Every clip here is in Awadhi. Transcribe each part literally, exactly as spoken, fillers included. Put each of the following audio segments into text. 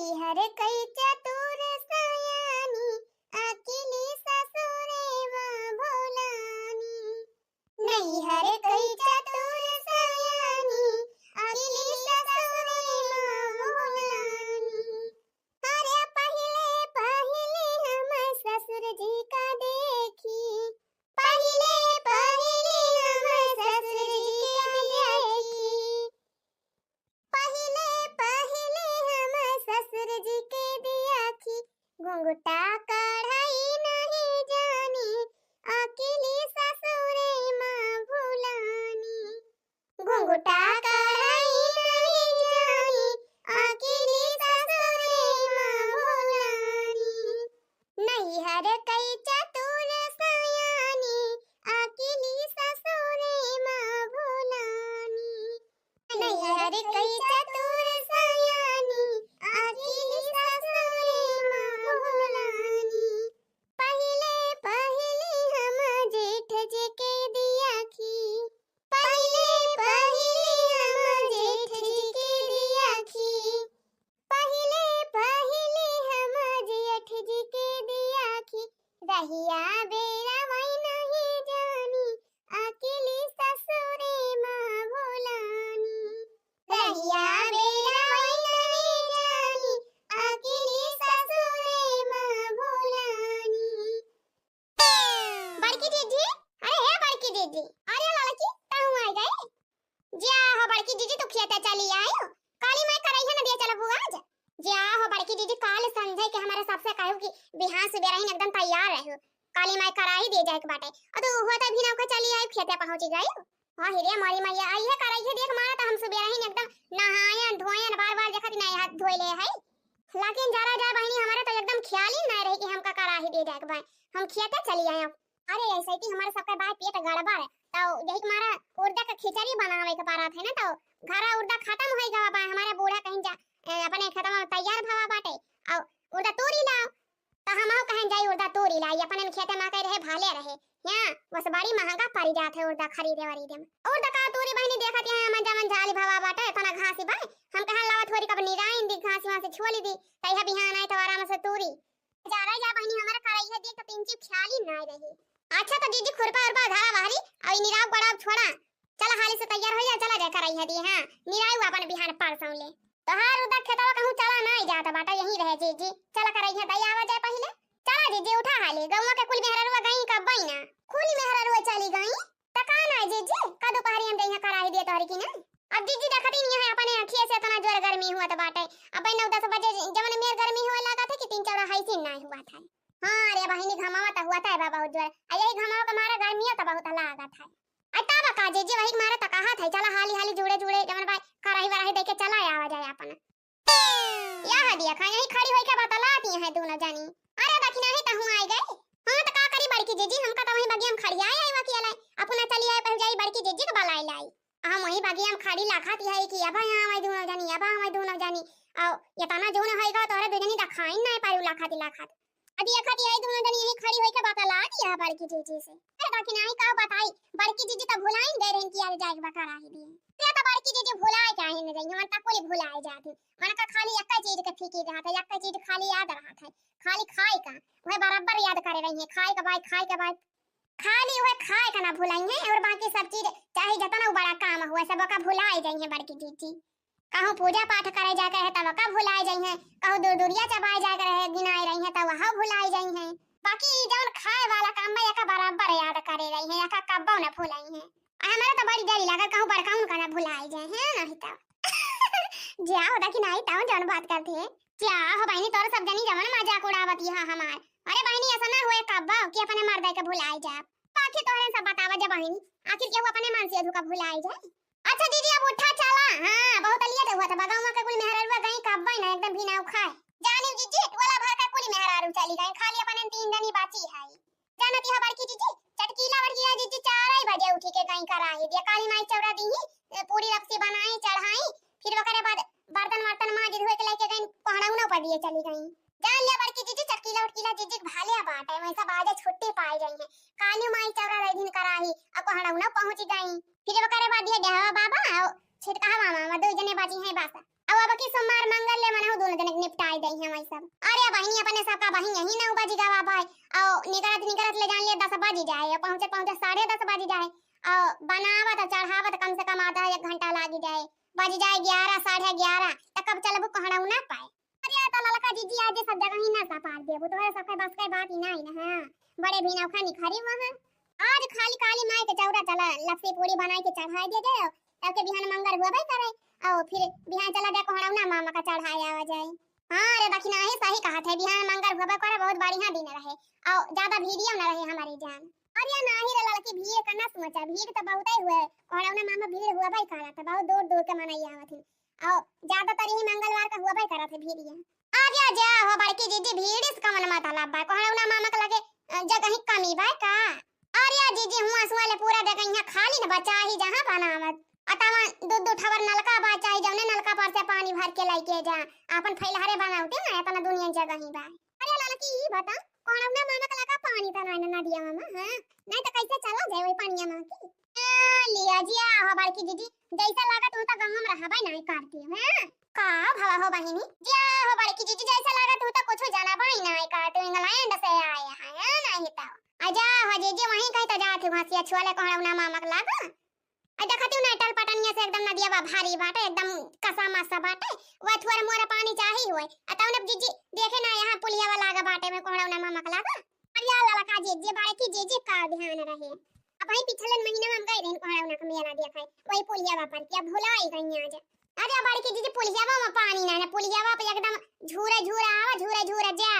नैहर कई चतुर सयानी, अकिली ससुरे मा भुलानी। नैहर कई चतुर सयानी, अकिली ससुरे मा भुलानी। अरे पहिले पहिले हम ससुर जी का देखी, पहिले पहिले हम ससुर जी का देखी। पहिले पहिले हम ससुर जी के देखी, घुंघटा कढ़ाई नहीं जानी, अकिली ससुरे मा भुलानी। घुंघटा कढ़ाई नहीं जानी, अकिली ससुरे मा भुलानी। नैहर कई चतुर सयानी, अकिली ससुरे मा भुलानी। नैहर कई चतुर सयानी, अकिली ससुरे मा भुलानी। पहिले पहिले हम जेठ जी के देखी, पहिले पहिले हम जेठ जी के देखी, पहिले पहिले हम जेठ जी के देखी, रहिया बेरा वही नहीं जानी, अकिली ससुरे मा भुलानी। रहिया बेरा वही नहीं जानी, अकिली ससुरे मा भुलानी। बड़की जीजी, अरे हे बड़की जीजी, अरे ललकी, तहूँ आ गए? जा हो बड़की जीजी, तू खेते चली आयो। काली माई करई है ना दिया चलबू आज। जा हो बड़की जीजी, काल संझे के हमारे सबसे कहू कि बिहान सुबेरहिन एकदम तैयार रहू। काली माई कराही दिए जाए के बाटे। और तू हुआ तो भी ना चली आई, खेते पहुँची गई। हाँ हिरे मोरी मैया, आई है करई है देख मारा, तो हम सुबेरहिन एकदम नहायन धोयन, बार बार देखत नहीं हाथ धोए ले है। लेकिन जरा जाए बहिनी, हमारे तो एकदम ख्याल ही नहीं रही कि हमका कराही दिए जाए के बाय। हम खेते चली आए। अरे ऐसे कि हमारे सबके बाय पेट गड़बड़ है, तो यही के मारा उड़दा के खिचड़ी बनावे के पड़त है ना, तो घरा उड़दा खत्म हो गवा बा। हमारे बूढ़ा कहीं जा, ए, अपने खेतवा में तैयार भवा बाटे, और उड़दा तूरी लाओ। तो हमहू कहें जाई उड़दा तूरी लाई, अपने खेते में कह रहे भाले रहे। यहाँ बस बड़ी महंगा पड़ी जात है उड़दा खरीदे वरीदे में। उड़दा का तूरी बहिनी देखत यहाँ मन जमन झाली भवा बाटे, इतना घासी बा। हम कहें लावा थोड़ी कब निराइन दी, घासी वहाँ से छोली दी, तैहा बिहान आए तो आराम से तूरी। जा रही जा बहिनी, हमारा करई है देख तो तीन चीज ख्याल ही ना रही। अच्छा तो जीजी खुरपा उरपा घरा बाहरी, और निराव बड़ा छोड़ा। चला हाली से तैयार हो जा, चला जाए करई है दी, हाँ, निराई हुआ अपन बिहान परसों ले। तोहार उदा खेतवा कहूँ चला ना जात बाटा, यहीं रहे जीजी। चला करई है दई आवा जाए पहिले। चला जीजी उठा हाली, गौवा के कुल मेहररुआ गई कब्बई ना। कुल मेहररुआ चली गई? त का ना जीजी, का दोपहरी हम जइहा कराही दिए तोहरी की ना? अब जीजी देखती नहीं है अपने अखिए से इतना जोर गर्मी हुआ त बाटे। अब नौ दस बजे जवन मेर गर्मी हुआ लागत है कि तीन चौरा हाई सीन ना हुआ था। हाँ रे बहिनी, घमावा त हुआ था बा बहुत जोर। आ यही घमावा के मारे गर्मियों त बहुत लागत है। आ तब का जीजी वही मारे त कहा था, चला हाली हाली जुड़े जुड़े जवन बा कराही वराही दे के चला आवा जाए अपन। या हदिया खा यही खड़ी होई के बतलाती हैं दोनों जनी। अरे दखिनाही तहूँ आए गए। हाँ त का करी बड़की जीजी, हमका त वही बगिया में खड़ी आए आई वकी अलाई। अपना चली आए पहुँच जाई बड़की जीजी के बलाई लाई। हम वही बगिया में खड़ी लाखाती है कि अब यहाँ आवे दोनों जनी, अब आवे दोनों जनी। और ये तना जून होई गवा तोहरे दो जनी दखाइन ना पारू लाखाती लाखाती। अभी एक हटी आई दोनों जनी यही खड़ी होई के बतलाती है बड़की जीजी से। अरे दखिनाही का बताई, बड़की जीजी त भुलाइन गए रहन कि आज जाए के बा कराही दिए। ते त बड़की जीजी भुलाए के आही न जाई, हमन त कुल भुलाए जाती। मन का खाली एक्का चीज के फिकिर रहत है, एक्का चीज खाली याद रहत है, खाली खाए का। वह बराबर याद करे रही है, खाए के बाद, खाए के बाद। खाली वह खाए का ना भुलाई है और बाकी सब चीज चाहे जितना बड़ा काम हुआ सब का भुलाए जाई है बड़की जीजी। कहूँ पूजा पाठ करे जाके रहे तब का भुलाए जाई है, कहूँ दूर दूरिया चबाए जाके रहे गिनाए रही है तब वह भुलाए जाई है। बाकी ई जौन खाए वाला काम बा एका बराबर याद करे रही है, एका कब्बो न भुलाई है। आ हमारा तो बड़ी डरी लागल कहूँ बड़का उनका ना भुलाए जाए है नहीं तो। जा हो दखिनाही तौन जौन बात करते हैं। जा हो बहिनी तोर सब जनी जवन मजाक उड़ावत यहाँ हमार। अरे बहिनी ऐसा ना हुए कब्बो कि अपने मर्दे के भुलाए जाए। बाकी तोहरे सब बतावा जा बहिनी, आखिर केहू अपने मन से अधू का भुलाए जाए? अच्छा दीदी अब उठा चला। हाँ बहुत लेट हुआ था, बगाऊँ के कुल मेहररुआ गई कब्बई ना एकदम बिना उखाए। जानी जीजी टोला भर का कुल मेहरारू चली गई, खाली अपने तीन जनी बाची है। जानती है बड़की जीजी, चटकीला बड़कीला जीजी चार ही बजे उठी के गई कराही दिया, काली माई चौरा दी ही, पूरी लपसी बनाई चढ़ाई, फिर ओकरे बाद बर्तन वर्तन माज धोए के लेके गई कोहड़ा उना पर दिए चली गई। जान लिया बड़की जीजी चटकीला उटकीला जीजी के भाले बाटे, वैसा बाजे छुट्टी पाई गई है। काली माई चौरा रही दिन कराही, अब कोहड़ा उना पहुँच गई। फिर ओकरे बाद ये डेहवा बाबा और छिटकावा मामा दो जने बाजी हैं बस। अब अब की सोमवार मंगल ले मनाओ दोनों जने के निपटाई। गई हैं वही सब। अरे बहिनी, अपने सबका बहिनी यही ना बजि गवा बाय। और निकरत निकरत ले जान ले दस बजि जाए, और पहुँचे पहुँचे साढ़े दस बजि जाए। और बनावत चढ़ावत कम से कम आधा एक घंटा लागि जाए, बजि जाए ग्यारह, साढ़े ग्यारह, त कब चलबू कोहड़ौना पाए। अरे तो ललका जीजी, आज सब जगह ही ना सपार देबू, तोहरे सबके बस के बात ही ना है ना। हाँ, बड़े भी नौखा निखरी हुआ है। आज खाली काली माई के चौरा चला लपसी पूड़ी बनाई के चढ़ाई दे जाए, तब के बिहान मंगर हुआ भाई करे। और फिर बिहान चला जाए कोहड़ौना मामा का चढ़ाए आवा जाए। हाँ रे दखिना, ही सही कहा थे, बिहान मंगर हुआ करे, बहुत बढ़िया दिन रहे और ज्यादा भीड़ियो न रहे हमारी जान। अरे नाही रे ललकी, भीड़ का ना सोचा, भीड़ तो बहुते हुए, कोहड़ौना मामा भीड़ हुआ भाई करा था, बहुत दूर दूर के मनई आवत ही। और ज्यादातर यही मंगलवार का हुआ भाई करा थे भीड़िया। आ जा जा हो बड़की जीजी, भीड़ से कवन मतलब बा, कोहड़ौना मामा के लगे, अ, जगह ही कमी बा का? अरे आ जीजी, हुआ सुआ ले पूरा जगह यहाँ खाली न बचा ही जहाँ बनावत। अतवा दू दू ठवर नलका बा, चाहे जौने नलका पर से पानी भर के लेके जा, आपन फैलहरे बनावते ना, इतना दुनिया जगह ही बा। अरे ललकी, ई बता, कोहड़ौना मामा के लगा पानी त ना नदिया मामा, हाँ? नहीं तो कैसे चला जाए वही पानिया माँ की? ए, लिया जिया हो बड़की जीजी, जैसा लागत हूँ तो गाँव में रहबे नहीं करती हूँ, हैं? का भवा हो बहिनी? जिया हो बड़की जीजी, जैसा लागत हूँ तो कुछ जाना बनी नहीं करती हूँ, इंग्लैंड से आए हैं, हैं, नहीं तो। आ जा हो जीजी, वहीं कहीं तो जाती हूँ, हंसिया छुआ ले कोहड़ौना मामा के लागा। आ देखती हूँ ना, टल पटनिया से एकदम नदिया बा भारी बाटे, एकदम कसा मसा बाटे, वह थुअर मुअर पानी चाही हुए, आ तौने जीजी देखे ना यहाँ पुलिया वाला लागा बाटे में कोहड़ौना मामा के लागा। अरे या ललका जीजी, बड़की जीजी का ध्यान रहे। अब वही पिछले महीने में हम गए रहे कोहड़ौना का मेला देखे, वही पुलिया पर के, अब भुला ही गई आज। अरे बड़की जीजी, पुलिया में पानी ना, ना पुलिया पे एकदम झूरे झूरे आवा, झूरे झूरे जा।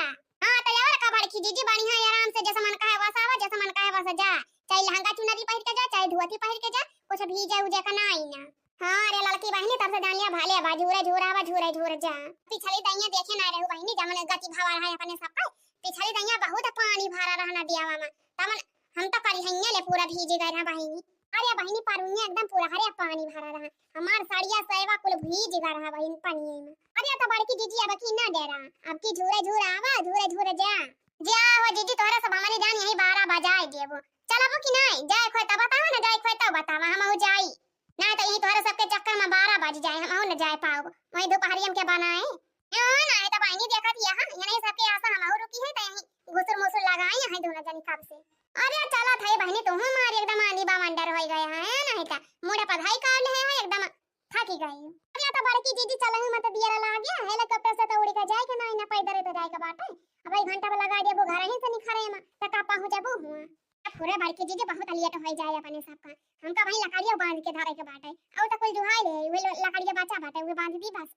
हाँ, तो यार का बड़की जीजी बढ़िया है, आराम से जैसे मन कहे वैसा आवा, जैसे मन कहे वैसा जा। चाहे लहंगा चुनरी पहिर के जा, चाहे धोती पहिर के जा, कुछ भीजे उजे का ना आई ना। हाँ रे ललकी बहिनी, तब से जान लिया भाले बा, झूरे झूरे आवा, झूरे झूरे जा। पिछली दैया देखे ना रहू बहिनी, जमन गति भवा रहा है अपने सबका, पिछली दैया बहुत पानी भरा रहा नदियावा में, तमन हम तो करिहइये ले पूरा भीज गए रहा बहिनी। अरे बहिनी, परुनिया एकदम पूरा हरे पानी भरा रहा, हमार साड़िया सेवा कुल भीज गए रहा बहिन पनिये में। अरे तो बड़की जीजी अब की ना डेरा, अब की झूरे झूरे आवा, झूरे झूरे जा। जा हो जीजी, तोहरा सब हमनी जान यही बारह बजाए देबो। चलबो कि नहीं? जाए खोए तब बतावा ना, जाए खोए तब बतावा, हम जाई। ना तो यही तोहरे सबके चक्कर में बारह बज जाए, हम ना जाए पाओ, वही दोपहरियम के बनाए। ए, ना, ये तो बहिनी देखत ही है, यही सबके आशा हम और रुकी है, तो यही घुसुर मुसुर लगाई है दोनों जनी कब से। अरे चला था बहिनी, तू हमारी एकदम आंधी बावंडर हो गए हैं, नहीं तो मुड़े पधाई कर ले है, एकदम थकी गई। अरे तो बड़की जीजी चलही मत दियरा लागे, हेलीकॉप्टर से तो उड़ी के जाए के नहीं ना, पैदल तो जाए के बाटे। अब एक घंटा में लगा दिया वो घर ही से निखरे में, तो का पहुँच जाबो हुआ। अब पूरे बड़की जीजी बहुत लेट हो जाए अपने सबका। हमका वही लकड़िया बांध के धरे के बाटे। और तो कुल जुहाई ले, वे लो-, लकड़िया बचा बाटे, वे बांध दी बस।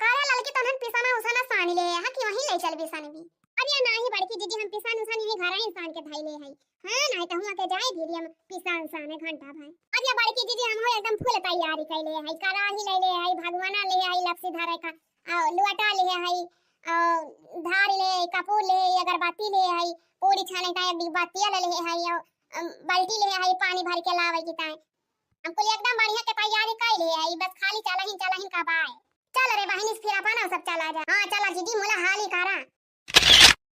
करे ललकी तनन पिसाना उसाना सानी ले, हाँ कि वहीं ले चल बिसानी भी। अरे नाही बड़की जीजी, हम पिसान उसान यही घर ही सान के धई ले है। हाँ, नहीं तो हुआ के जाए भी हम पिसान साने घंटा भर। अरे बड़की जीजी, हम हो एकदम फुल तैयारी कैले है, कराही ले ले है, भगवाना ले है, लपसी धरे का, और लोटा ले है, और धार ले, कपूर ले, अगरबत्ती ले है, पूरी छाने का एक डिब्बा तेल ले है, और, अम, बाल्टी ले है, पानी भर के लावे की ताई। हम कुल एकदम बढ़िया के तैयारी कैले है, बस खाली चलहिन, चलहिन का बाय। चल रे बहिनी, फिर अपन सब चला जा। हाँ, चला जीजी, मुला हाली करा।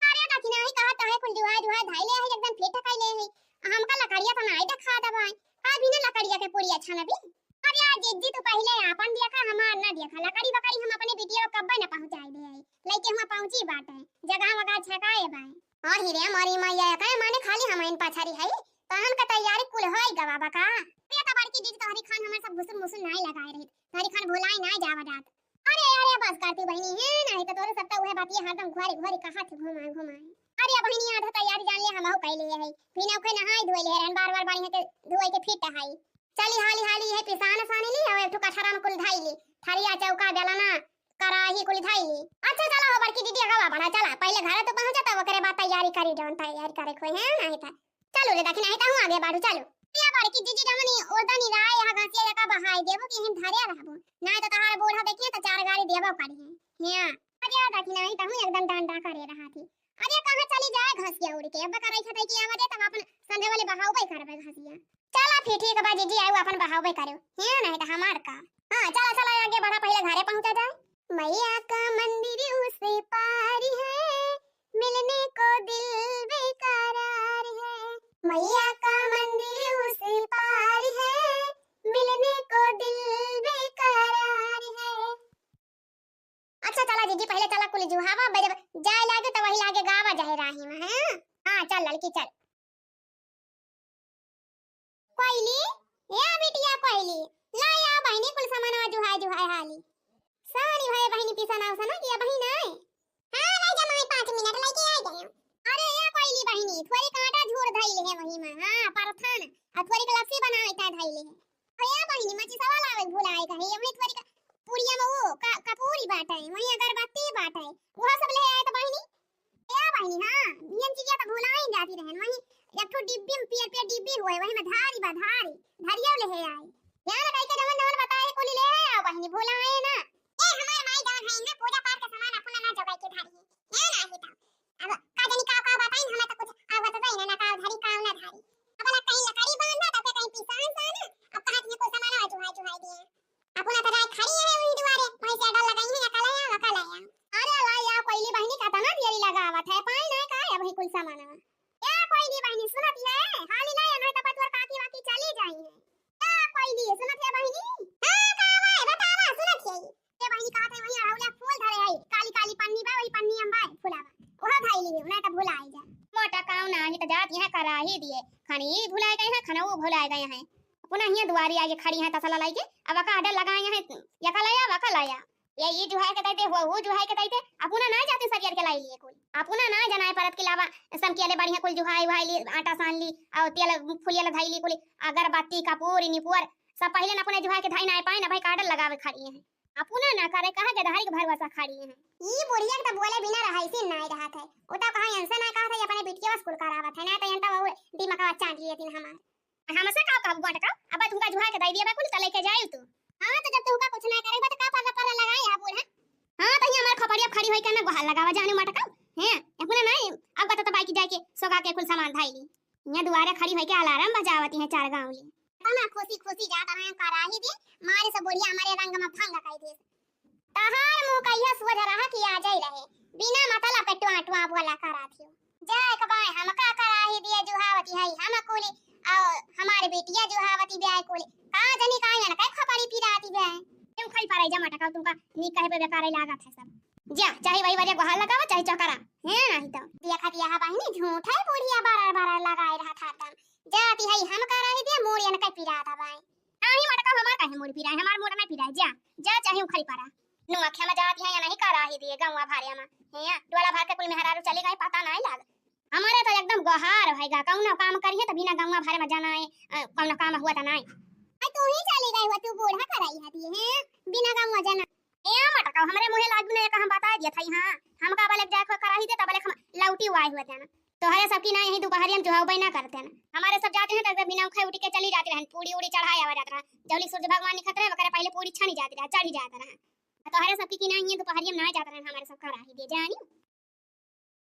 अरे दखिना ही कहत है, कुल जुहाई जुहाई धइले है, एकदम फिट कैले है। हमका लकड़िया तो नाई देखा दबाई। का बिना लकड़िया के पूरी अच्छा न बी? अरे यार जीजी, तू पहिले आपन देखा, हमार ना देखा। लकड़ी बकड़ी हम अपने बिटिया को कब्बे न पहुँचाई दे आई। लइके हुआ पहुँची बाटे, जगह वगह छकाए बाए। और हीरे मोरी मैया, एकरे माने खाली हम इन पछारी है, तहन का तैयारी कुल होई गवा बा का? अरे तो बड़की जीजी, तोहरी खान हमार सब घुसुर मुसुर नाई लगाए रही, तोहरी खान भुलाई नाई जावा जात। अरे, अरे, बस करती बहिनी, है नहीं तो तोरे सब तो उहे बातिया हरदम घुरी घुरी कहत घुमाए घुमाए। अरे बहिनी, आधा तैयारी जान ले, हमहू कैले है, बिना ओखे नहाई धोए ले रहन, बार बार बढ़िया के धोए के फिट है। चली हाली हाली है, पिसान सानी ली और एक ठो कठरा में कुल धाई ली, थरिया चौका बेलना कराही कुल धाई ली। अच्छा चला हो बड़की दीदी, अगवा बढ़ा चला, पहले घर तो पहुँचा तब ओकरे बाद तैयारी करी, जौन तैयारी करे कोई है नहीं था। चलो रे दखिना, ही तहूँ आगे बाढ़ू, चलो। या बड़की जीजी जमनी ओदनी राय यहाँ घसिया जका बहाई देबो कि हिम धरिया रहबो। नाय तो तहार बूढ़ा देखिए तो चार गाड़ी देबो करी है। हिया। अरे दखिना, ही तहूँ एकदम डंडा करे रहा थी। अरे कहाँ चली जाए घसिया उड़ के? अब करे खतई कि आवा दे तब अपन संध्या वाले बहावबे करबे घसिया। चला फिर ठीक बा जीजी, आऊ अपन बहावबे करो। हिया नहीं तो हमार का। हाँ, चला, चला आगे बढ़ा, पहले घरे पहुँचा जाए। मैया का मंदिर उस पार है, मिलने को दिल बेकरार है। मैया का मंदिर उस पार है, मिलने को दिल बेकरार है। अच्छा, चला जीजी, पहिले चला कुल जुहावा, बजब जाए लागे त वही लागे गावा जाए राही में, हैं? हाँ, चल ललकी, चल। कोइली, ए बिटिया कोइली, लाई आ बहिनी कुल सामानवा जुहाए जुहाए हाली। सानी भए बहिनी पिसना उसना कि अबही नाय? हाँ, लाई जा माई, पाँच मिनट लइके आ गए। अरे ए कोइली बहिनी, थोड़ी कांटा झूर धइले है वही में, हाँ, परथन, और थोड़ी लस्सी बनावे ता धइले है। अरे ए बहिनी, मचिसवा लावे भुलाए गए, ये वही थोड़ी का, पुड़िया में वो का, कपूरी बाटे, वही अगरबत्ती बाटे, वो सब ले आए तो बहिनी। ए बहिनी, हाँ, इहन चीजिया त भुलाइन जाती रहन। वही एक ठो डिब्बी में, पियर पियर डिब्बी होए, वही में धारी बा, धारी, धरिया ले हे आई। यहाँ ना कहीं के जवन जवन बताए कुली ले हे आओ बहिनी, भुलाए ना। ए हमार माई जवन है ना, पूजा पाठ के सामान अपना ना जोगाई के धारी है। यहाँ ना ही तो। अब का जानी का का बताइन, हमें तो कुछ आवत जाई ना, ना का धारी का ना धारी। अब ना कहीं लकड़ी बांधा, तो फिर कहीं पिसान साना, अब कहाँ से कुछ सामान जुहाई जुहाई दिए। अपना तो राय खड़ी है वही दुआरे, वहीं से डर लगाई है, या कल आया, या कल आया। अरे लाई आ कोइली बहिनी, का तना देरी लगावत है, पाई ना का है वही कुल सामानवा। ए कोइली बहिनी सुनत है, हाली लाई, नहीं तो बतुआ काकी वाकी चली जाई है। ए कोइली सुनत है बहिनी? हाँ, का बा, बतावा, सुनत है। ए बहिनी कहत है, वही अड़हुला फूल धरे है, काली काली पन्नी बा, वही पन्नी हम बा, फुलावा। ओहो धइली है, नहीं तो भुलाई जा। मोटा काऊ ना, ही तो जात यहाँ कराही दिए, खनी भुलाए गए हैं, खनऊ भुलाए गए हैं। अपना हियाँ दुआरी आगे खड़ी हैं तसला लाइके, अब अका आडर लगाए हैं, यका लाया, वका लाया। ये ई जुहाए के तैते हुआ, वो जुहाए के तैते, अपना ना जाते सरियर के लाई लिए कुल। अपना ना जनाए परत के लावा, सम के अले बढ़िया कुल जुहाए उहाए ली, आटा सान ली, और तेल फुलिया ला धई ली कुल, अगरबत्ती, कपूर, निपुअर, सब पहिले न अपने जुहाए के धाई ना पाए ना भाई, काडर लगावे खड़ी हैं। अपना ना करे, कहाँ के धारी के भरोसा खड़ी हैं। ई बुढ़िया के तो बोले बिना रहाइसी नाय रहत है। उ तो कहाँ इनसे ना कहत है, अपने बिटिया बस कुल करावत है, ना तो इनका वो दिमाग चाट लिए दिन हमार। हमसे का कहब गोटका, अब तुमका जुहा के दे दिया बा कुल, त लेके जाइल तू। हाँ, तो जब तुमका कुछ ना करे बा, तो का पर्रा पर्रा लगाए है बूढ़ा? हाँ, तो ये हमार खपड़िया खड़ी होई के ना गोहार लगावा जाने मटका। हैं, अपने नहीं, अब बता तो बाइक जाए के सोगा के कुल सामान धाई ली। ये दुआरे खड़ी होई के अलार्म बजावती है चार गाँव ली। तना खुशी खुशी जात रहे कराही दे, मारे से बुढ़िया हमारे रंग में भंग कई दे। तहार मुँह कहिया सोझ रहा कि आ जाई रहे, बिना मतलब के टुआ टुआ बोला करा थियो। जा एक बाय हमका कराही दिए जुहावती है, हम कुली, और हमारे बेटिया जुहावती ब्याय कुली। का जनी का यन का खपड़ी पिराती ब्याय। तुम खाई पराई जा मटका, तुमका नी कहे बे बेकारे लागत है सब। जा, चाहे वही वजह गोहार लगावा, चाहे चौकरा। हैं, नहीं तो। देखा दिया है बहिनी, झूठ है, बुढ़िया बरर बरर लगाए रहा था तम। जाती है हम कराही दिए, मूड़ियन के पिराता बाय। नाही मटका हमार काहे मूड़ पिराए, हमार मूड़ ना पिराए, जा, जा चाहे उखड़ी परा। नोखे में जात है या नहीं कराही दिए गौवा भारे में। हैं, टोला भर के कुल मेहरारू चली गई, पता नहीं लाग। हमारे तो एकदम गोहार होएगा, कौनो काम करिए तो बिना गौवा भर में जाना है, अ, कौनो काम हुआ तो नहीं। आई तू ही चली गई हो, तू बूढ़ा कराई है दिए, हैं, बिना गौवा जाना। ए मटका, हमरे मुँहे लाग ना, एक हम बता दिया था, हाँ, हम का बले जाए को कराही दे, तबले हम लौटी हुआ हुआ जाना। तोहरे सबकी ना यही दोपहरिया में जुहाऊ बैना करते हैं। हमारे सब जाते हैं तो बिना उखे उठी के चली जाती रहन, पूड़ी उड़ी चढ़ाए आवा जात रहा। जौली सूरज भगवान निकलत रहे, ओकरे पहले पूड़ी छनी जाती रहा, चढ़ी जात रहा। तोहरे सबकी की ना ये दोपहरिया में ना जात रहन, हमारे सब कराही दे जानी।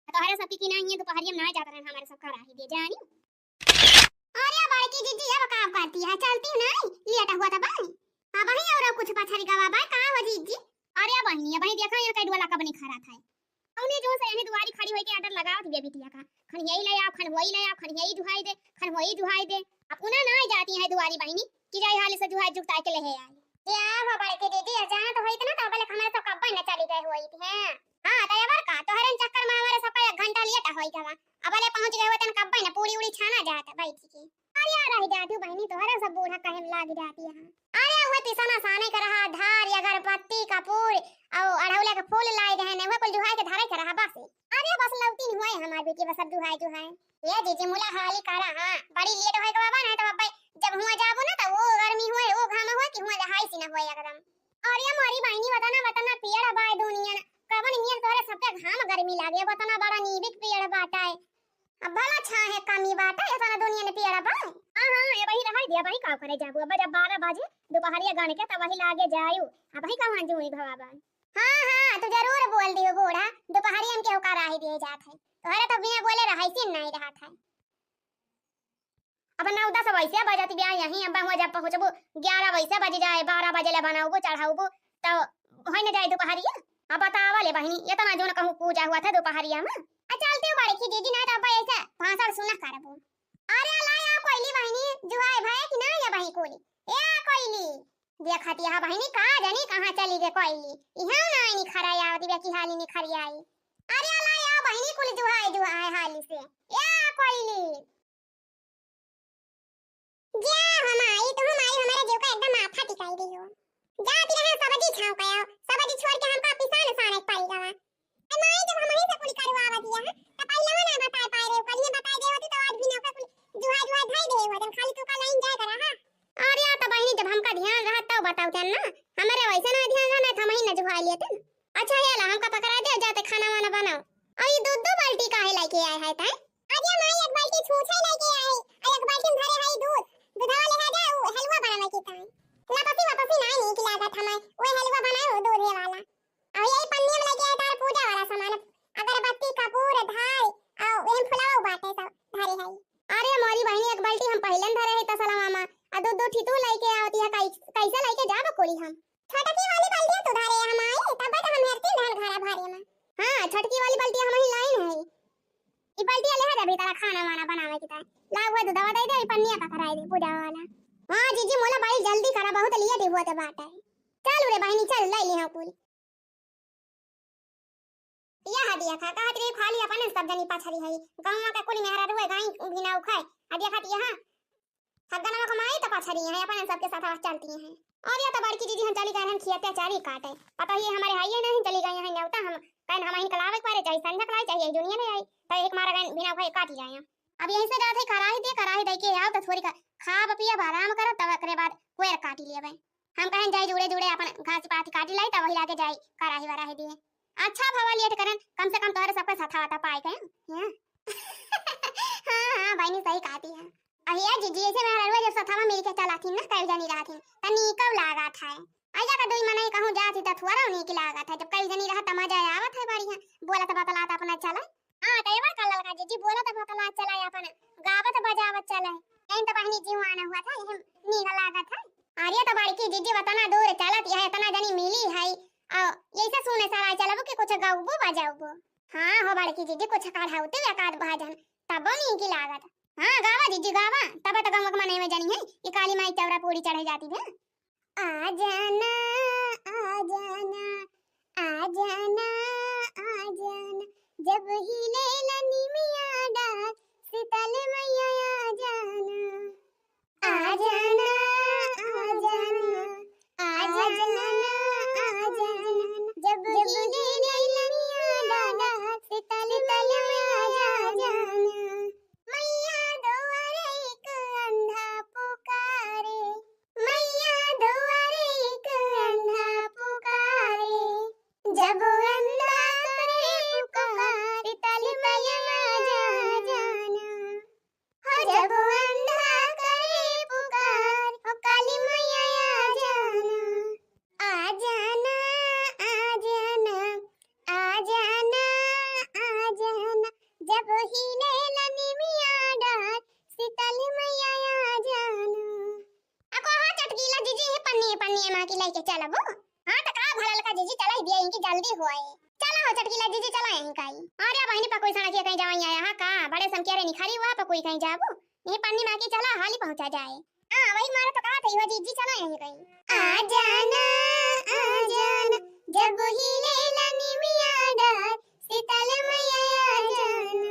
तोहरे सबकी की ना ये दोपहरिया में ना जात रहन, हमारे सब कराही दे जानी। अरे बड़की जीजी, अब का करती है, चलती नहीं, लेट हुआ था बाई। अब ही और कुछ पछरी गवा बाई, का हो जीजी? अरे बहिनी, अब ही देखा यहाँ कई डोला कब नहीं खरा था। कौने जो से यही दुआरी खड़ी होई के आडर लगावत बिया बिटिया का, खन यही ले आओ, खन वही ले आओ, खन यही जुहाई दे, खन वही जुहाई दे। अब उन्हें ना जाती है दुआरी बहिनी, कि जाए हाली से जुहाई जुगता के ले आई। या हो बड़की दीदी, जाना तो होई ना, तो बोले हमारे तो कब्बे न चली गए होई थी, हैं? हाँ, तो एबर का, तोहरे चक्कर में हमारे सबका एक घंटा लेट होई गवा। अब ले पहुँच गए होते न कब्बे न पूड़ी उड़ी छाना जाता बैठ के। अरे यार, रह जाती बहिनी, तोहरे सब बूढ़ा कहे में लाग जाती है। अरे वो पिसना साने का रहा, धार, अगरबत्ती, कपूर, और अड़हुले के फूल लाए गए हैं, वो कुल जुहाए के धरे के रहा बस। अरे बस लौटी नहीं हुए हमार बेटी, बस अब जुहाए जुहाए। ये जीजी मुला हाली करा, हाँ, बड़ी लेट होए के बाबा, नहीं तो बाबा जब हुआ जाबो ना तो वो गर्मी होए, वो घाम होए कि हुआ जहाई सी ना होए एकदम। अरे मोरी बहिनी, वतना वतना पेड़ बाय दुनिया ना, कवन नियन तोहरे सबके घाम गर्मी लागे, वतना बड़ा नीबिक पेड़ बाटाए। अब भला छाहे कमी बाटे, इतना दुनिया में पेड़ बा। हाँ, हाँ, ये वही रहाई दे, वही का करे जाबू। अब जब बारह बजे दोपहरिया गन के, तब वही लागे जायू। अब वही कहाँ जूई भवा बा। हाँ, हाँ, तू जरूर बोल दियो बूढ़ा, दोपहरिया में केहू का राही दिए जात है। तोहरे तो बिना बोले रहाई सीन नहीं रहत है। अब नौ दस वैसे बजत बिया यहीं, अब हुआ जब पहुँचबू ग्यारह वैसे बज जाए, बारह बजे ले बनाऊबू, चढ़ाऊबू, तो होई न जाए दोपहरिया। अब बतावा ले बहिनी, इतना जोन कहूँ पूजा हुआ था दोपहरिया में। आ चलती हूँ बड़की दीदी, ना तो अब ऐसे भाषण सुना करबू। अरे ला या कोइली बहिनी, जुहाए भए कि ना या बही कोली? ए कोइली, देखत यह बहिनी का जानी कहाँ चली गए कोइली, इहाँ ना आई निखरा आवत बे की हाली निखरी आई। अरे अला या बहिनी कुल जुहाए जुहाए हाली से, या कोइली। जा हम आई, तुम आई, हमारे जीव का एकदम माथा टिकाई गई हो। जाती रहे सब्जी छाव का आओ, सब्जी छोड़ के हमका पिसान साने पड़ी गवा। ए माई, जब हमही से कुल करवावा दिया है, त पहिले ना बताए पाए रहे, कलिए बताए दे होती तो आज भी नौका कुल जुहा जुहा धाई दे हो, जब खाली तू का लाइन जाए करा, हाँ। अरे आ त बहिनी, जब हमका ध्यान रहा तब बताओ तन ना, हमरे वैसे ना ध्यान रहा, ना त हमही ना जुहा लेते। अच्छा, ये ला, हमका पकड़ा दे, जाते खाना वाना बनाओ। और ये दो दो बाल्टी काहे लेके आए है तैं? अरे माई, एक बाल्टी छूछे लेके आए, और एक बाल्टी में भरे है दूध। दूधवा ले आ जा, वो हलवा बनावे के तैं। लपसी वपसी ना नीक लागत हमें, वो हलवा बनाए वो दूधे वाला। और यही पन्नी में लेके आए तार पूजा वाला सामान, अगरबत्ती, कपूर, धार, और एहन फुलावा बाटे सब धरे है। अरे मोरी बहिनी, एक बाल्टी हम पहिले धरे है तसला मामा, आ दो दो ठी तू लेके आवती है, कै-, कैसे लेके जाबो कोरी हम? छोटकी वाली बाल्टी तू धरे हम आई, तब तो हम हेरती धान घरा भरे में। हाँ, छोटकी वाली बाल्टी हम ही लाइन है। ई बाल्टी ले जा भीतर खाना वाना बनावे की ताई। ला वो दूधवा दे दे, ई पन्निया पकड़ाई दे पूजा वाला। हाँ जीजी, मोला बड़ी जल्दी करा, बहुत लेट ही होते बाटे। चल रे बहिनी, चल ले ली हाँ कुल। यह देखा, कहत रही खाली अपन सब जनी पछरी है, गाँव का कुल मेहरा रुए गाई भी ना उखाए। आ देखत यहाँ हगनवा कमाई त पछरी है, अपन सबके साथ चलती हैं। और या तो बड़की दीदी हम चली गए हैं खियते चारी काटे, पता ही हमारे हाइये नहीं चली गए हैं न्योता, हम कहन हम इनका लावे के पारे, चाहे संझा के लाई, चाहे दुनिया में आई, तो एक मारा गए बिना उखाए काटी जाए। अब यहीं से जात है कराही दे, कराही दे के आओ तो थोड़ी का खाब पियब, आराम करब, तब एकरे बाद कोयर काटी लेबे। हम कहन जाई जुड़े जुड़े अपन घास पात काटी लाई, तब वही लागे जाई कराही वराही दिए। अच्छा भवा लेट करन, कम से कम तोहरे सबके सथावा त पाए गए हैं। हाँ हाँ बहिनी, सही कहती है। अहिया जीजी, ऐसे मेहररुआ जब सथावा मिल के चलाथिन ना, कई जनी रहथिन, त नीकव लागत है। ऐजा का दुई मनई कहूँ जात ही त थोड़ा नीक लागत है, जब कई जनी रहत त मजा आवत है बढ़िया, बोलत बतलात अपना चले। हाँ, त एवर का ललका जीजी, बोलत बतलात चला, अपन गावत बजावत चले। यही त बहिनी जीव आना हुआ था, यही नीक लागत है। अरे त बड़की जीजी, वतना दूर चलत यह इतना जनी मिली है, आ यैसे सुने सराय चलबू कि कुछ गौबू बजाबू? हाँ हो बड़की जीजी, कुछ कढ़ौती एकाध भजन, तबो नीक लागत। हाँ गावा जीजी गावा, तब त गाँव के मनई में जनी है कि काली माई चौरा पूरी चढ़े जाती है। आ जाना, आ जाना, आ जाना, आ जाना, जब हिले लनिमिया डार, शीतल मैया आ जाना। आ जाना, आ जाना, आ जाना, आ जाना, जब हिले लनिमिया डार, शीतल मैया आ जाना। मैया दुआरे एक अंधा पुकारे, मैया दुआरे एक अंधा पुकारे, जब अंधा करे पुकार, शीतल मैया आ जाना। हो जब अंधा करे पुकार, हो काली मैया आ जाना। आ जाना, आ जाना, आ जाना, आ जाना, जब हिले लनिमिया डार, शीतल मैया आ जाना। अको हाँ चटकीला जीजी, ये पन्नी, पन्नी माँ की लेके चलबो। हाँ, त का भलल का जीजी, चलाई दिया, इनकी जल्दी होए। चला हो चटकीला जीजी, चला यहीं काई। अरे बहिनी, पकोई सड़किया कहीं जावा, यहाँ का बड़े समकिया रे निखारी हुआ, पकोई कहीं जाबो। यहीं पन्नी माँ की चला, हाली पहुँचा जाए। हाँ, वही मारा तो कहा था, हो जीजी, चला यहीं काई। आ जाना, आ जाना, जब हिले लनिमिया डार, शीतल मैया आ जाना।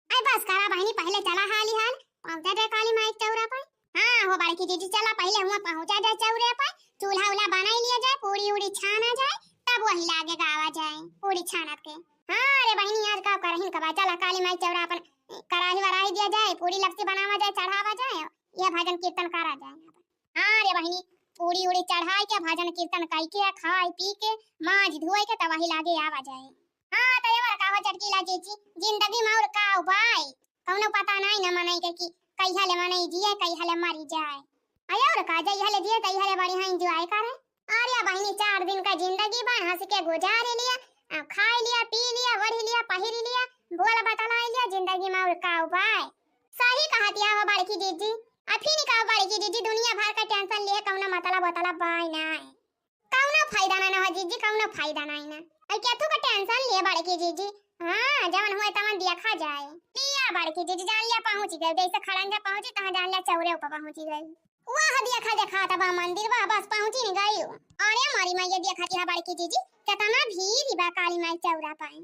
अरे बस करा बहिनी, पहिले चला हाली हाल, पहुँचा जाए काली माई के चौरा पर। हाँ हो बड़की जीजी, चला पहिले हुआ पहुँचा जाए चौरे पर, चूल्हा उल्हा बनाई लिया जाए, पूड़ी उड़ी छाना जाए, तब वही लागे गावा जाए पूड़ी छानत के। हाँ रे बहिनी, आज का करहिन कबा, चला काली माई चौरा अपन कराही वराही दिया जाए, पूड़ी लपसी बनावा जाए, चढ़ावा जाए, यह भजन कीर्तन करा जाए। हाँ रे बहिनी, पूड़ी उड़ी चढ़ाई के, भजन कीर्तन कई के, खाई पी के, माज धोए के, तब वही लागे आवा जाए। हाँ, त एवर का हो चटकीला जीजी, जिंदगी में और का उपाय? कौनो पता नहीं न मनई के कि कहिया ले मनई जिए, कहिया ले मरी जाए। आ और का, जइया ले जिए, तइया ले बढ़िया enjoy करे। अरे बहिनी, चार दिन का जिंदगी बा, हंस के गुजार लिया, आ, खाई लिया, पी लिया, ओढ़ी लिया, पहिरी लिया, बोल बतलाई लिया, जिंदगी में और का उपाय? सही कहतिया हो बड़की जीजी। अफिन का बड़की जीजी, दुनिया भर का tension लिए कौनो मतलब उतलब बाय ना है। कौनो फायदा ना, ना हो जीजी, कौनो फायदा ना है ना। और क्या तू का tension लिए बड़की जीजी? हाँ, जवन हुए तवन देखा जाए। लिया बड़की जीजी, जान लिया पहुँच गए, जैसे खड़ंजा पहुँची, तहाँ जान लिया चौरे ऊपर पहुँची गई। वाह, देखा, देखा, तब मंदिर, वाह, बस पहुँची नहीं गई। अरे मोरी मैया, देखा, यहाँ बड़की जीजी, कितना भीड़ बा काली माई चौरा पाए।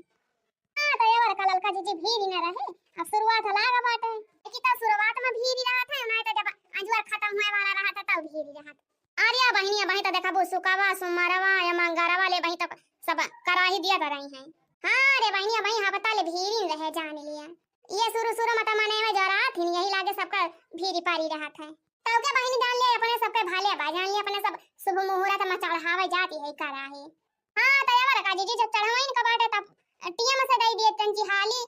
हाँ, तो ये बड़का ललका जीजी भीड़ ही न रहे, अब शुरुआत लागा बाटे। कि तो शुरुआत में भीड़ ही रहत है, नहीं तो जब अंजुअर खत्म होए वाला रहत है, तब भीड़ ही रहत। अरे बहिनी, अबहीं तो देखबू सुकवा, सोमरवा, या मंगरवा ले बहीं तो सब कराही दिया तो रही हैं। हाँ रे बहिनी, अबहीं हफ्ता ले भीड़ ही रहे जान लिया। ये शुरू शुरू में तो मने में जरा थी, यही लागे सबका भीड़ पारी रहत है। तो के बहिनी जान ले अपने सबके भाले बा, जान ले अपने सब शुभ मुहूर्त में चढ़ावे जाती है कराही। हाँ, तो ये बड़का जीजी जब चढ़वाइन का बाटे तब टीएम से दई दिए तंची हाली।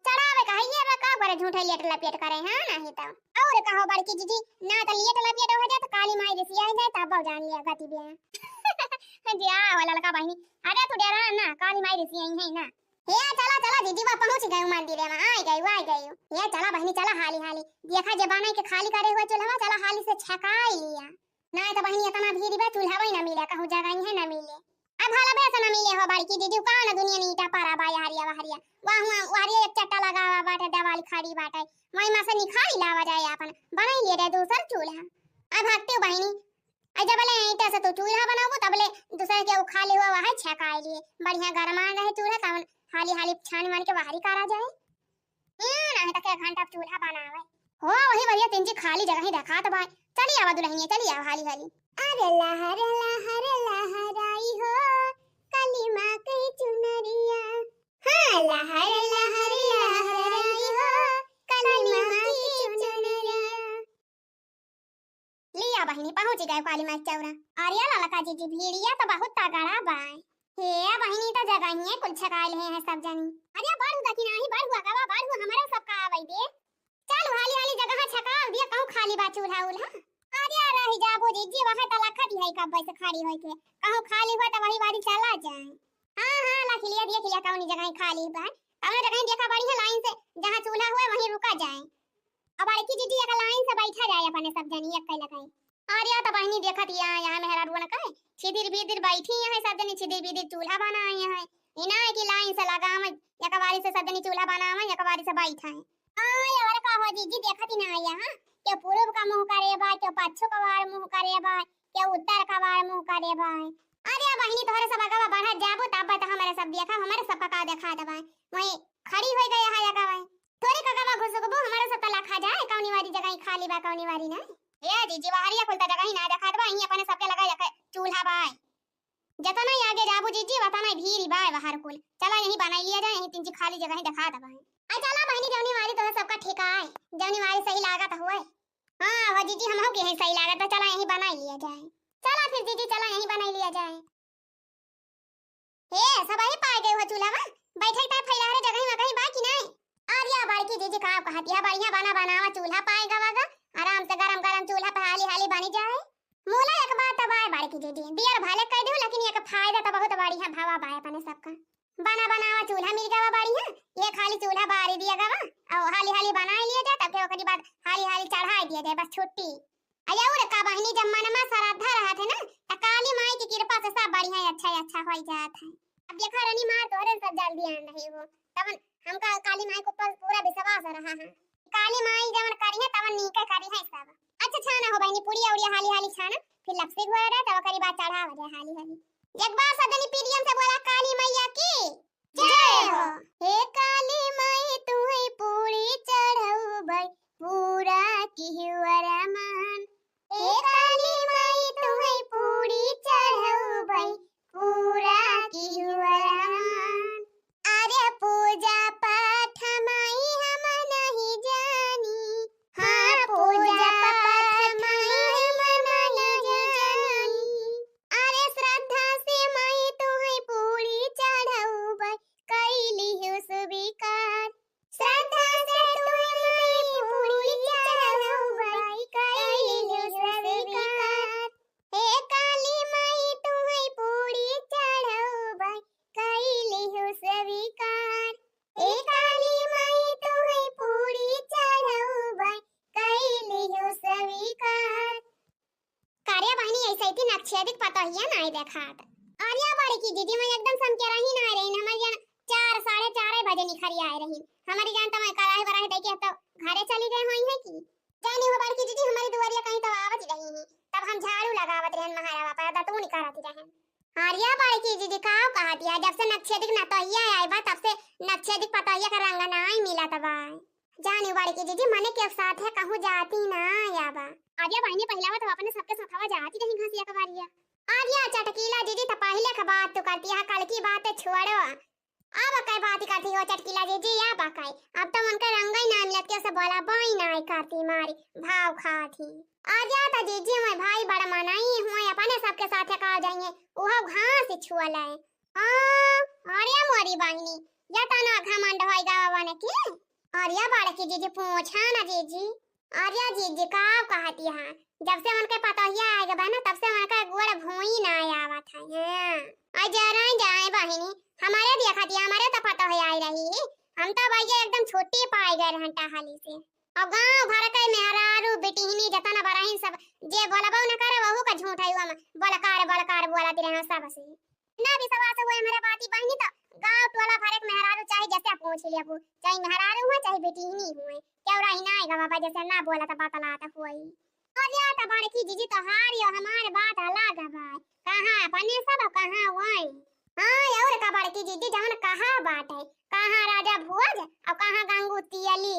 चढ़ावे का है ये बा, का करे झूठे लेट लपेट करे, हाँ, नहीं तो। और कहो बड़की जीजी, ना तो लेट लपेट हो जाए तो काली माई रिसिया जाए तब जान लिया गति बिया। जा हो ललका बहिनी, अरे तू डेरा ना, काली माई रिसिया है ना। हे चला चला जीजी, बा पहुँच गए मंदिर में, आ गए, आ गए। हे चला बहिनी चला हाली हाली, देखा जे बनाई के खाली करे हुआ चूल्हा, चला हाली से छकाई लिया। ना तो बहिनी इतना भीड़ बा, चूल्हा वही ना मिले, कहूँ जगह ही है ना मिले। अब भला बेस ना मिले हो बड़की दीदी, कहाँ ना दुनिया नीटा पारा बा, हरिया बहरिया। वाह, वाह, हरिया एक चट्टा लगावा बाटे, देवाल खड़ी बाटे, वही में से निकाल लावा जाए, अपन बनाई लिए रहे दूसर चूल्हा। अब भक्ति बहिनी, आ जब ले ईटा से तू चूल्हा बनाबो, तब ले दूसर के उखाली हुआ वह छकाई लिए, बढ़िया गरमान रहे चूल्हा, तब हाली हाली छान मान के बाहरी करा जाए। ए, नाही त के घंटा चूल्हा बनावे। हो, वही बढ़िया तीन जी खाली जगह ही देखात बा। चली आवा दुल्हनिया, चली आवा हाली हाली। अरे लहर लहर लहराई हो, काली माँ के चुनरिया। हाँ, लहर लहर लहराई हो, काली माँ के चुनरिया। लिया बहिनी, पहुँच गए काली माई चौरा। अरे ललका जीजी, भीड़िया तो बहुत तगड़ा बा। हे बहिनी, तो जगह ही कुल छकाइल है, है सब जनी। अरे बढ़ू देखी नाही, बढ़ू अगवा, बढ़ू हमरो सब का आवे दे। चल हाली हाली जगह छका दिया, कहूँ खाली बा चूल्हा उल्हा। अरे रही जाबो जीजी, वहाँ तो लखत ही है कब से खड़ी होई के। कहूँ खाली हुआ तो वही बारी चला जाए। हाँ, हाँ, लख लिया, देख लिया कौनी जगह खाली बा। कौनो जगह देखा बढ़िया लाइन से, जहाँ चूल्हा हुए वहीं रुका जाए। अब बड़की जीजी एक लाइन से बैठा जाए अपने सब जनी एक कैला कहीं। अरे तो बहिनी देखत या यहाँ मेहरारुअन कहे छिदिर बिदिर बैठी यहाँ सब जनी छिदिर बिदिर चूल्हा बनाए हैं। इना है कि लाइन से लगावे, एक बारी से सब जनी चूल्हा बनावे, एक बारी से बैठे। आय और का हो जीजी देखत ही ना यहाँ, के पूरब का मुँह करे बा, के पच्छो का वार मुँह करे बा, के उत्तर का वार मुँह करे बा। अरे बहिनी तोहरे सब अगवा बढ़त जाबो तब तो हमारे सब देखा, हमारे सबका का देखा देबा। वहीं खड़ी हो गए है अगवा। तोरे कगवा घुसुकबो, हमारो सब तला खा जाए, कौनी वारी जगह ही खाली बा, कौनी वारी ना। ए जीजी, वहरिया कुल त जगह ही ना देखात बा, यहीं अपने सबके लगा एक चूल्हा बा। जतना ही आगे जाबू जीजी, वतना ही भीड़ बा बाहर कुल। चला यहीं बनाई लिया जाए, यहीं तीन जी खाली जगह ही देखात बा। आ चला बहिनी, जौनी वारी तोहर सबका ठेका है, जौनी वारी सही लागत हुए। हाँ, हो जीजी, हमहू के यहीं सही लागत बा, चला यहीं बनाई लिया जाए। चला फिर जीजी, चला यहीं बनाई लिया जाए। हे, सब ही पाए गए हो चूल्हा में? बैठे के फैला रे जगह में कहीं बा कि नहीं? अरे या बड़की जीजी का कहत, यह बढ़िया बना बनावा चूल्हा पाए गवा गा, आराम से गरम गरम चूल्हा पे हाली हाली बनी जाए। मूला एक बात तो बाय बड़की जीजी, दियर भले कह दू लेकिन एक फायदा तो बहुत बढ़िया भवा बाय अपने सबका। बना बनावा चूल्हा मिल गवा बढ़िया, ये खाली चूल्हा बारी दिया गवा, और हाली हाली बनाई लिया जाए, तब के ओकरी बाद हाली हाली चढ़ाई दिया जाए, बस छुट्टी। अया और का बहिनी, जब मन में श्रद्धा रहत है ना, त काली माई की कृपा से सब बढ़िया अच्छा अच्छा हो जात है। अब देखा रानी मार तोहरे सब जल्दी आन रही हो, तब हमका काली माई के ऊपर पूरा विश्वास रहा है। काली माई जवन करी है तवन नीके करी है सब। अच्छा छाना हो बहिनी, पूड़िया उड़िया हाली हाली छाना, फिर लपसी घोरा रहे तब ओकरी बाद चढ़ावा जाए हाली हाली। एक बार सदनी पीरियम से बोला काली मैया की जय हो। हे काली माई तुहई पूड़ी चढ़ौबै पूरा किहु अरमान। हे काली माई तुहई पूड़ी चढ़ौबै पूरा किहु अरमान। अरे पूजा पाठ माई हम नहीं जानी। हाँ, पूजा पाठ माई हम नहीं जानी। अरे श्रद्धा से माई तुहई पूड़ी चढ़ौबै, कई लिहु स्वीकार। श्रद्धा से तुहई माई पूड़ी चढ़ौबै, कई लिहु स्वीकार। हे काली माई तुहई पूड़ी चढ़ौबै, कई लिहु स्वीकार। हे काली माई तुहई पूड़ी चढ़ौबै, कई लिहु स्वीकार। का रे बहिनी, ऐसे इतनी नक्षेदिक पतोहिया नाई देखात। अरे बड़की दीदी, मैं एकदम समकेरा ही ना रही, हमारी जान चार, साढ़े चार बजे निखरी आए रही। हमारी जान तो मैं कराही बराही देखे तो घरे चली गए हुई है कि। तनी हो बड़की जीजी, हमरी दुआरिया कहीं तो आवत रही ही, तब हम झाड़ू लगावत रहन महारावा पर, दतुन करत रहन। अरे बड़की जीजी, का कहत या, जब से नक्षेदिक नतोहिया आए बा, तब से नक्षेदिक पतोहिया का रंग नाई मिलत बा। जानी बड़की जीजी, मने के साथ है कहूँ जाती ना आया बा। अरे बहिनी, पहिला तो अपने सबके साथवा जाती रही घासिया कबारिया। अरे चटकीला जीजी, तो पहिले का बात तू करती है, कल की बात छोड़ो। अब कई बात करती हो चटकीला जीजी, या बा कई? अब तो उनका रंग ही ना मिलत, के से बोला बाई ना करती मारी, भाव खात ही। आ जा तो जीजी, मैं भाई बड़ा मनाई हुए, अपने सबके साथ का जाइए, उहो घास छुअल है। हाँ, अरे मोरी बहिनी, या तना घमंड होई गावा बने की? अरे बड़की जीजी, पूछा ना जीजी। अरे जीजी, का कहती है? जब से उनके पतोहिया आए बा ना, तब से उनका गोड़ भूई ना आवत है। हाँ। आ जा रही जाए बहिनी, हमारे देखा दिया, हमारे तो पतोहिया आई रही। हम तो भैया एकदम छुट्टी पाए गए रहन टहली से। और गांव भर के मेहरारू बिटिहनी जतना बरहिन सब, जे बोलबो न करे, वहू का झूठ है, हम बोलकार बोलकार बोलत रहे सब से। ना विश्वास हुए हमरे बाती बहिनी, तो गांव टोला भर के मेहरारू चाहे जैसे पूछ लिया, चाहे मेहरारू हुए चाहे बिटिहनी हुए, क्यों रही ना आएगा बाबा, जैसे ना बोला तो बतलात हुई। और या तो बड़की जीजी, तोहार यो हमार बात अलग बा, कहाँ अपने सब और कहाँ वही। हाँ, और का बड़की जीजी, जवन कहा बाटे, कहाँ राजा भोज और कहाँ गंगू तियली।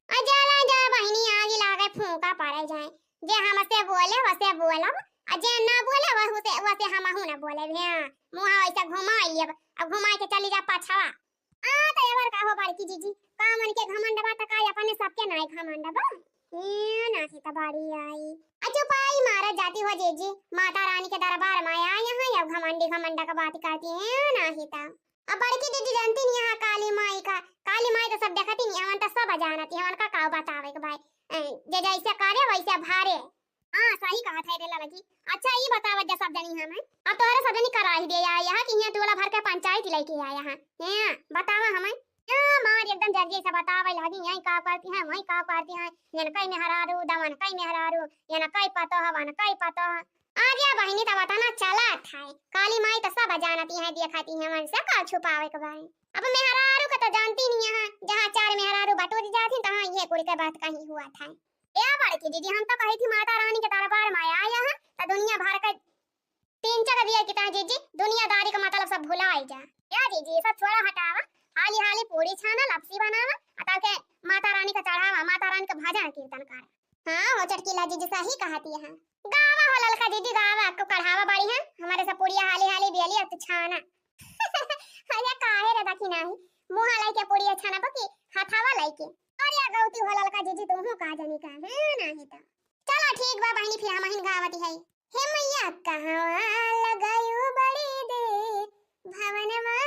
आ जा, आ जा बहिनी, आगी लागे फूंका पड़े जाए। जे हमसे बोले वसे बोलब, आ जे ना बोले वहू से, वसे हमहू ना बोले। हाँ, मुँह वैसे घुमाई लेब, अब घुमाई के चली जा पछवा। आ तो एवर का हो बड़की जीजी, का मन के घमंड बा, त का अपने सबके नाई घमंड बा? ए नाही त बड़ी आई। आ चुपाई मारत जाती हो जीजी, माता रानी के दरबार में आए हैं, अब घमंडी घमंड का बात करती है, नाही त। अब बड़की दीदी जानती नहीं यहाँ काली माई का, काली माई तो सब देखती नहीं, हमन तो सब जानती, हमन का काव बतावे के भाई। ए, जे जैसे करे वैसे भारे। हाँ, सही कहा था रे ललकी। अच्छा, ई बतावा जा सब जनी हमें, अब तोहरे सब जनी कराही दे आया है कि यहाँ टोला भर के पंचायत लेके आया है, हैं? बतावा हमें। या मार एकदम जल्दी से बतावे लगी, यही का करती है, वही का करती है, यन कई मेहरारू, दवन कई मेहरारू, यन कई पतो हवन कई पतो। आ गया बहिनी, तब बताना चला था। काली माई तो सब जानती है, देखती है, मन से का छुपावे के बारे। अब मेहरारू का तो जानती नहीं है, जहाँ चार मेहरारू बटोरी जाती, तहाँ ये कुल के बात कहीं हुआ था। ए बड़की दीदी, हम तो कही थी माता रानी के दरबार में आया है, तो दुनिया भर के तीन चार दिया की तरह जीजी, दुनियादारी का मतलब सब भुलाई जा। या जीजी, सब छोड़ा हटावा, हाली हाली पूरी छाना, लपसी बनावा, आ ताके माता रानी का चढ़ावा, माता रानी का भजन कीर्तन कर। हाँ हो चटकीला जीजी, सही कहती है। गावा हो ललका जीजी, गावा, को कढ़ावा बड़ी है, हमारे सब पूरी हाली हाली बेली अब तो छाना। अरे काहे रे बाकी नाही, मुँह लाई के पूरी छाना बकी, हथावा लाई के। अरे गौती हो ललका जीजी, तू हूँ का जानी का, हैं, नाही तो। चलो ठीक बा बहिनी, फिर हम हिन गावती है। हे मैया कहवा लगायू बड़ी देर, भवनवा